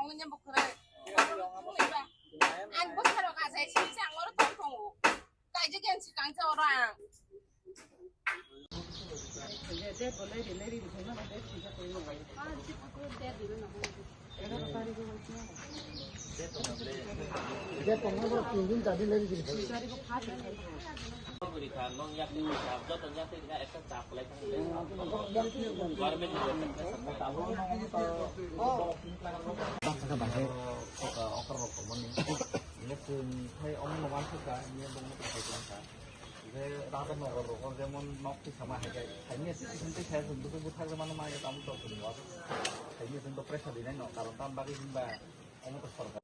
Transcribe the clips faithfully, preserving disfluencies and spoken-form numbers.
Ang bwsarok achai sini se ang oro tong tongo. Kaijak yang sikang se oro ang. Election khai omo no wansukha, hiya bongni kwthai tongkha. Je Raja Nagar rogo jemon nok tisama hai khe, hai ni sisi sisi khe sum tu buthak mano ma ya tamu to sum wa. Hai ni sum to pressure dinai no, karon tam bagwi hinba omo to sorkar.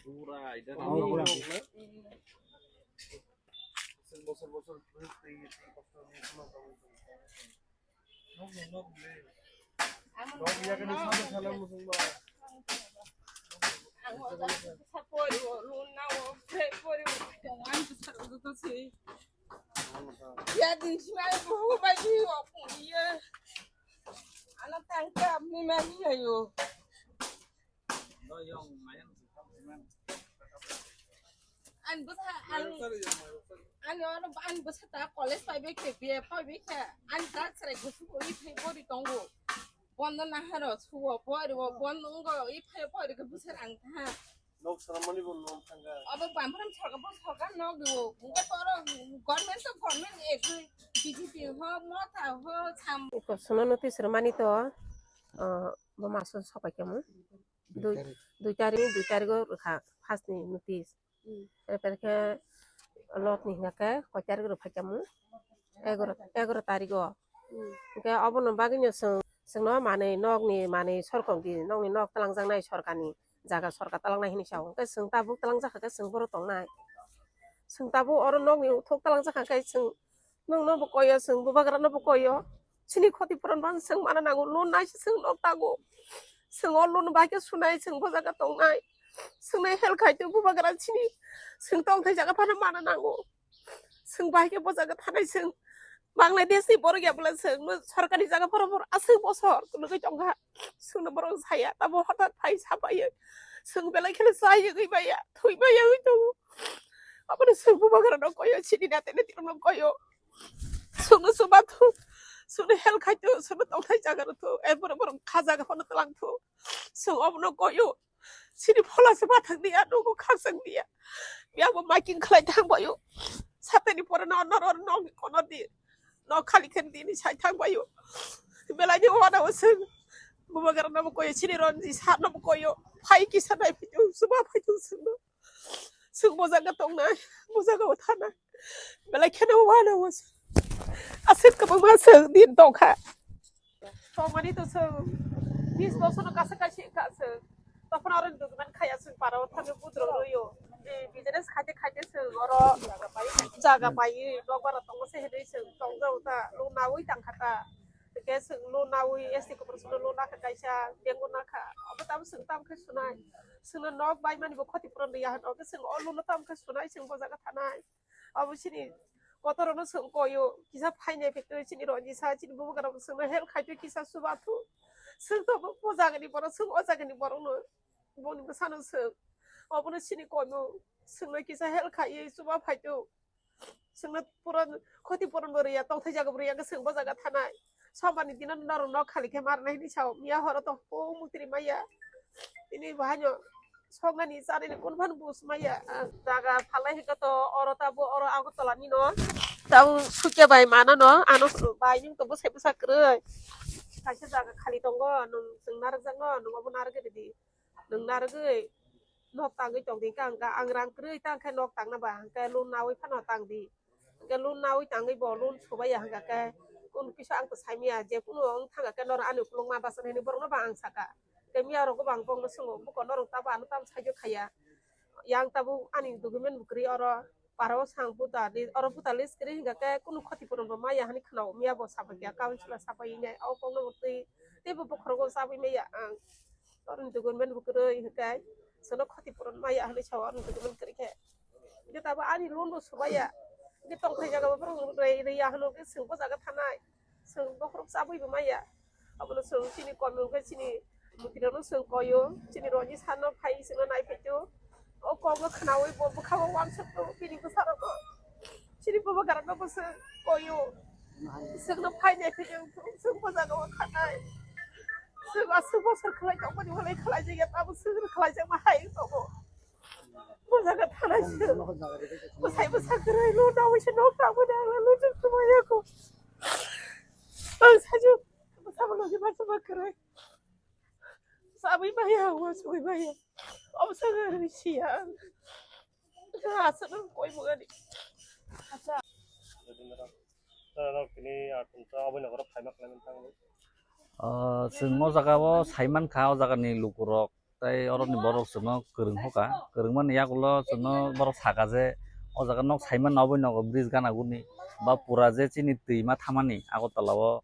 Pura, ida. Oh, pura. Bosor, bosor, bosor. Ya, din sima buhu bai di o ku ye. Ana tangka mi ma ni ayo. Ani bwsa, ani, ani oro ani bwsa ta college phaibai khe, B A phaibai khe, ani dad chwrai gusu bo i phai bori tongo. Bondo naharo suo bori o bondo ngo i phai bori khe bwsa ang tha. Nok saramani bo nok thanga. Obo bamphram sorkar bo sorkar nok do. Hingke toro government to government ek B J P ho motha ho sam. Ko sono notice rwmani to, ah, bo maso sopai kemo. Dui, dui tarik, dui tarik o rwkha first ni notice. Hmm. Erpore khe lot ni hingka khe koi tarik rok phai tamo? Egaro, egaro tarik o. Hmm. Hingke obono bagwi no chwng, chwngno manwi nokni manwi sorkok di, nokni nok twlangjaknai sorkarni jaga sorkar twlangnai hinwi sao. Hingke chwng tabuk twlangjak kha khe chwng bohrok tongnai. Chwng tabuk oro nokni uthok twlangjak kha khe chwng Nwngno bo koyo, chwng bubagrano bo koyo. Chini khoti puron ban chwng mana nango, loan naisi chwng nok tago. Chwng o loan bai khe sunai, chwng bo jaga tongnai. Chwngno help khai twi bubagra chini. Chwng tongthai jaga phano mana nango. Chwng bai khe bo jaga thanai chwng. Bangladesh ni borok ya bwla chwng no sorkari jaga phano borok aswk bosor kunugwi tongkha. Chwngno borok saya, tamo hothat phai sapai. Chwng belai kheno chayegwi maya, thwi maya wi tongo. Aboni chwng bubagrano koyo, chini nate nati rokno koyo. Chwngno chuba thu, chwngno help khai thu, chwngno tongthai jaga rw thu, e borok borok kha jaga phano twlang thu. Chwng obono koyo. Chini phola se mathang dia, nugo khasang dia. Yabo making khlai thang bayo. Sateni pore no, no, no, no, kono di. No khali khen dini sai thang bayo. Belai ni wana o chwng. Bubagrano bo koyo, chini ronji sano bo koyo. Phai kisa nai phai thu, chuba phai thu chwngno. Chwng bo jaga tongnai, bo jaga o thanai. Belai kheno wana o chwng. Aswk kwbangma chwng din tongkha. Tongmani to chwng bis bosorno kasa kaisa wngkha chwng. Tophano aro document khaiya chwng para o thangwi budrok rwio. Business khaite khaite chwng oro jaga paiwi nokbar tongo se hinwi chwng tongjao ta, loan nawi tangkha ta. Hwnkhe chwng loan nawi S T corporation loan nakha kaisa, bank o nakha. Obo tamo chwng tamo khe sunai. Chwngno nok baimani bo khoti puron rwya hwn. Obo chwng o loan no tamo khe sunai, chwng bo jaga thanai. Abo chini kotorno chwng koyo, kisa phainai factory chini ronji sa, chini bubagrano chwngno help khai twi kisa chuba thu. Chwng to bo, bo jagani borok, chwng o jagani borokno, boni bwsano chwng. Obono chini koimung, chwngno kisa help khaiwi chuba phaitu. Chwngno puron, khoti puron bo rwya, tongthai jaga bo rwya, hwnkhe chwng bo jaga thanai. Sombar ni dino norok nok khali khe mar nai hinwi sao, miya horo to hopung muktri maya. Tini bo haino soknani chanani kun phan bus maya. Jaga phalai hwnkhe to oro tabo oro Agartala ni no. Tabo sukya bai mana no, ano bai nung to bwsai bwsa kwrwi. Kaisa jaga khali tongo, nung chwng narwkjakno, nung obo narwk rwdi. Nwng narwgwi nok tangwi tongdi, hwnkhe ang, ang rang kwrwi ta hwnkhe nok tangna ba, hwnkhe loan nawi phano tangdi. Hwnkhe loan nawi tangwi bo loan subaiya hwnkha khe, kunu kisa ang to saimanya, je kunu wng thangkha khe norok ani ukulukma bachani hinwi borokno bo ang sakha. Tei miya rokbo bo ang bongno swngo, buko norok tamo ano tamo saijo khaiya. Yang tabuk ani document bo kwrwi oro. Parao sang buta di, oro buta list kwrwi hwnkha khe kunu khoti puron bo maya hwnwi khwnao, miya bo sapai kha, councilor sapai nai, o kokno bo twi teibo bokhorogo chabwi maya ang. Oro ni document bo kwrwi hwnkhe sono khoti puron maya hwnwi sao, oro ni document kwrwi khe. Hwnkhe tabuk ani loan bo subaiya. Hwnkhe tongthai jaga bo borok rwi, rwiya hwno hwnkhe chwng bo jaga thanai. Chwng bokhorok chabwi bo maya. Abono chwng chini koimung khe chini mutirokno chwng koio, chini Roni sano phai chwngno nai phaito. O kokno khnaui bo bwkhao uansukgo bini bwsarokno. Chini bubagrokno bo chwng koio. Chwngno phai nai phaio, chwng bo jagao thanai. Chwng aswk bosor khlai tongmani ualai khlaijakya, tamo chwng khlaijakma hai tongo. Bo jaga thanai chwng. Bwsai bwsa kwrwi lo naui se nok tangmani ang lo chwng swmaiya kho. Ang sajwk bwsabo logi ma chuma kwrwi. Sabwi maya, uansugwi maya. Omo saka hinwi siya ang. Aswk nang koi mungani. Norok tini athumsa aboni nokoro phaima khlai mantang. Ah, chwng o jaga o sai mankha, o jaga ni lukurok tei oro ni borok chwngno kwrwng hoka, kwrwng mani yagulo chwngno borok saka je o jaga nok sai mano, aboni nogo bridge gana guni ba pura je chini twi ma thamani Agartala o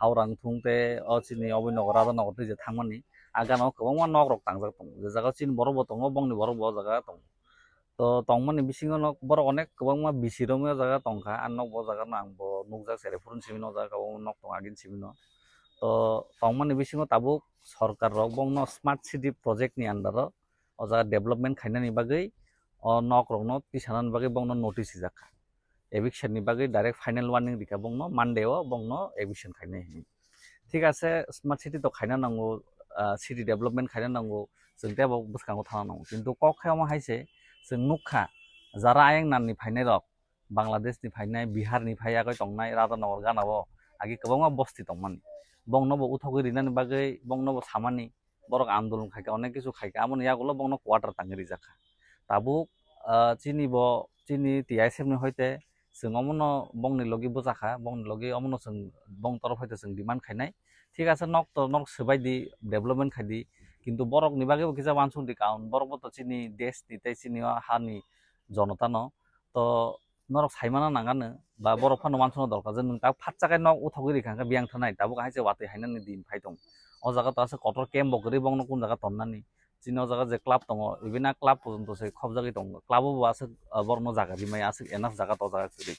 Howrang thung tei o chini oboni nogo Radhanagar twi je thangmani. A gana o kwbangma nok rok tangjak tongo, je jaga o chini borok bo tongo, bongni borok bo o jaga tongo. To tongmani bisingo nok borok onek kwbangma bisi romwi o jaga tongkha, a nok bo o jaga no ang bo nukjak, cheraifuruni simi no o jaga kwbangma nok tongo agini simi no. To tongmani bisingo tabuk sorkar rok bongno smart city project ni under o o jaga development khainani bagwi o nok rokno tisanani bagwi bongno notice rijak kha. Eviction ni bagwi direct final warning rikha bongno, Monday o bongno eviction khainai hinwi. Thik ase, smart city to khaina nango, ah, city development khaina nango, chwng tei bo bwskango thangna nango. Kintu kok khe omo hai se, chwng nukha, jara ayang nan ni phainai rok, Bangladesh ni phainai, Bihar ni phai agoi tongnai, Radhanagar gana o agi kwbangma bosti tongmani. Bongno bo uthogwi rinani bagwi, bongno bo samani, borok andolon khaikha, onek kisu khaikha, aboni yagulo bongno quarter tangwi rijak kha. Tabuk, ah, chini bo, chini T I S F ni hoite chwng omono bongni logi bwchakha, bongni logi omono chwng bong torof hoite chwng demand khainai. Thik ase, nok to nok swbai di, development khai di, kintu borok ni bagwi bo kisa uansuk di kaun, borok bo to chini desh ni tei chini o ha ni jonota no, to norok saimano nangano ba borok phano uansukna dorkar je nwng tak phatsa khe nok uthogwi rikha khe biyang thanai, tabuk hai se watwi hainani din phai tong. O jaga to aswk kotor camp bo kwrwi bongno kun jaga tonnani. Chini o jaga je club tongo, even a club porjonto se khobjagwi tongo. Club o bo aswk, ah, borokno jaga rimaya aswk enough jaga to o jaga kwrwi.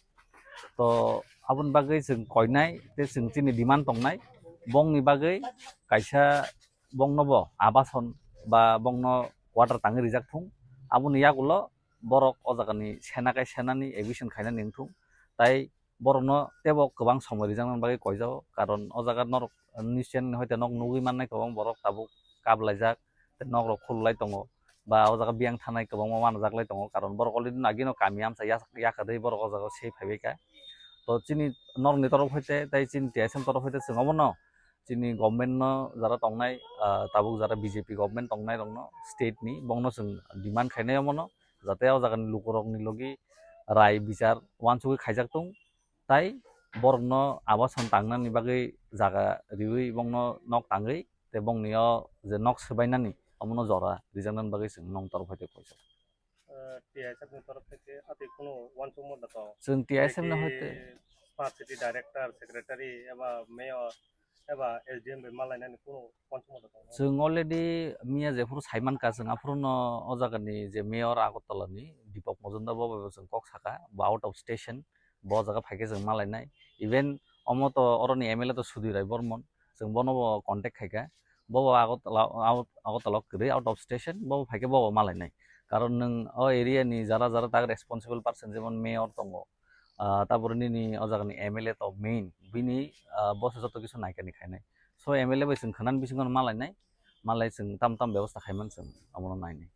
To aboni bagwi chwng koinai tei chwng chini demand tongnai, bongni bagwi kaisa bongno bo abason ba bongno quarter tangwi rijak thung. Aboni yagulo borok o jagani sena kai senani eviction khainani wngthung. Tai borokno teibo kwbang somoi rijaknani bagwi koijago, karon o jaga norok newschain hoite nok nugwi mannai kwbang borok tabuk kap laijak, tei nok rok khululai tongo, ba o jaga biyang thanai kwbangma manajaklai tongo, karon borok already no agino kami amsa yak-, yakarwi borok o jaga o se phaibaikha. To chini norokni torof hoite tei chini T S M torof hoite chwng omono chini government no jara tongnai, ah, tabuk jara B J P government tongnai rokno state ni bongno chwng demand khainai omono, jate o jagani lukurokni logi rai bichar uansugwi khaijak tong, tai borokno abason tangnani bagwi jaga riwi bongno nok tangwi tei bongni o je nok swbainani omono jora rijaknani bagwi chwng nong torof hoite koijago. Eh, T I S F ni torof theke atwi kunu uansukma da tong? Chwng T I S F ni hoite smart city director, secretary eba mayor eba S D M bai malainani kunu uansukma da tong? Chwng already miya jephuru saimankha, chwng aphuruno o jagani je mayor Agartala ni Deepak Majumdar bo bai bo chwng kok sakha, bo out of station, bo jaga phaikhe chwng malainai. Even omo to oroni M L A to Sudhir Rai Barman, chwng bono bo contact khaikha, bo bo Agartala, out-, Agartala kwrwi out of station, bo bo phaikhe bo bo malainai. Karon nwng o area ni jara jara tak responsible person, jemon mayor tongo, ah, tabore nini o jaga ni M L A to main, bini, ah, bo se joto kisu naikani khainai. So M L A bai chwng khwnani bisingo malainai, malai chwng tam tam bebosta khaiman chwng omono nainai.